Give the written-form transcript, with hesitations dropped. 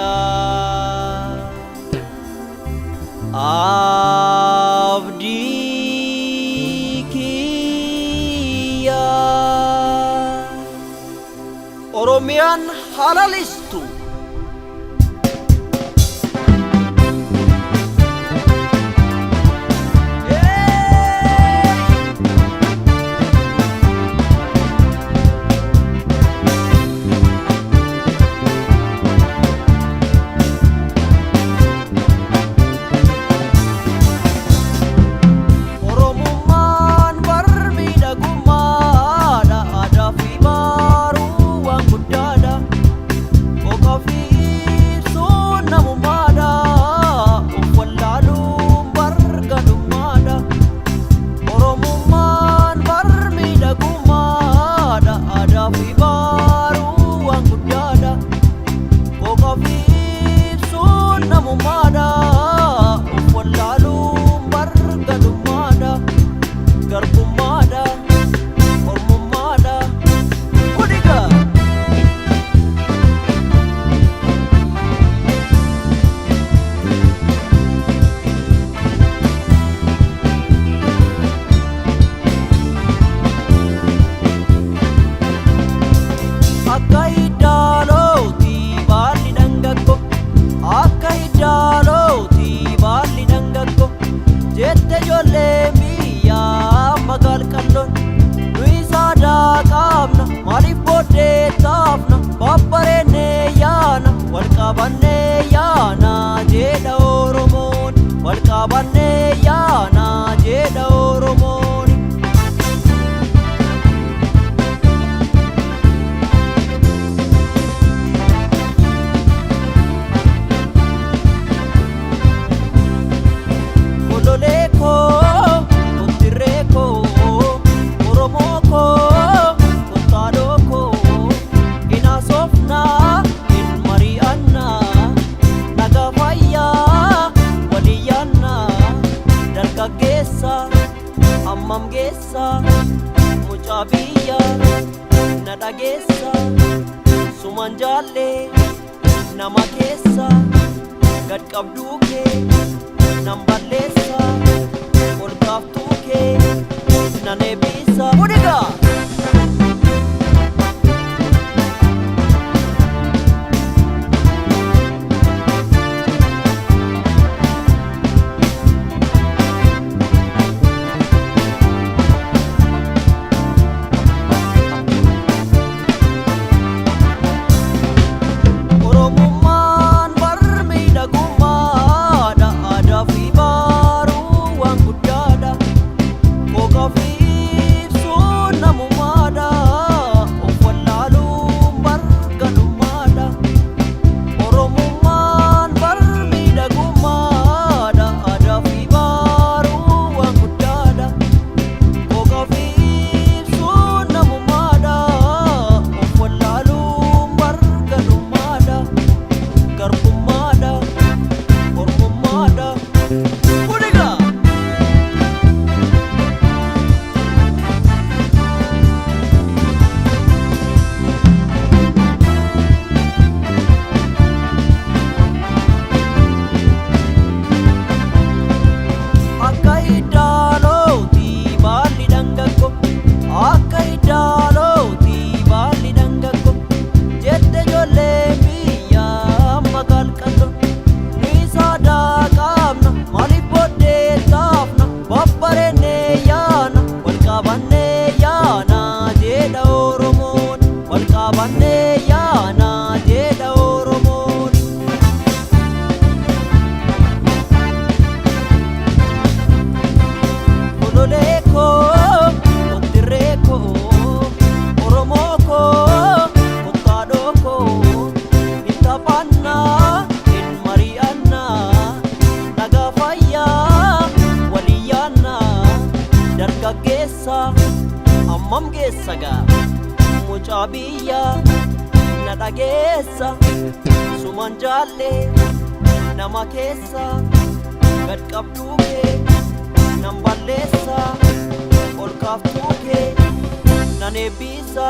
Oromiyaa. Abdii kiyya. Oromiyaan halalistu. Oromummaan bar miidhagummaadha. Aadaa fi baruu waan guddaadha. Boqoo fi ibsuun namummaadha. Of wallaaluun bar gadhummaadha. Oromummaan bar miidhagummaadha. Aadaa fi baruu waan guddaadha. Boqoo fi ibsuun namummaadha. Of wallaaluun bar gadhummaadha. Garbummaadha. Ormummaadha. Hudigaa! Akka hiddaalooti baalli dhangaggo, akka hiddaalooti baalli dhangaggo, jette ijoollee biyyaa magaal qalloon. Nuyi saadaa qaabna, maaliif booddee taafna, babbareennee yaana, wal qabannee yaana jedha Oromoon, wal qabannee yaana jedha Oromoon. Ololee koo, kottirree koo, Oromoo koo, kottaadhoo koo, hin haasofnaa, hin mari'annaa, nagaa fayyaa, walii yaannaa, dargaggeessa, hammam geessa, mucaa biyya, na dhageessa, suman jaallee, nama keessa, gad qabduu kee. Nan balleessa, ol kaaftuu kee nan eebbisa. Hudigaa! Oromummaan bar miidhagummaadha. Aadaa fi baruu waan guddaadha. Boqoo fi ibsuun namummaadha. Of wallaaluun bar gadhummaadha. Oromummaan bar miidhagummaadha. Aadaa fi baruu waan guddaadha. Boqoo fi ibsuun namummaadha. Of wallaaluun bar gadhummaadha. Garbummaadha. Ormummaadha. Hudigaa! Akka hiddaalooti baalli dhangaggo, akka hiddaalooti baalli dhangaggo, jette ijoollee biyyaa magaal qallo. Nuyi saadaa qaabna, maaliif Hammam geessa gaa mucaa biyyaa na dhageessa suman jaallee nama keessa gad qabduu kee nan balleessa ol kaaftuu kee nan eebbisa.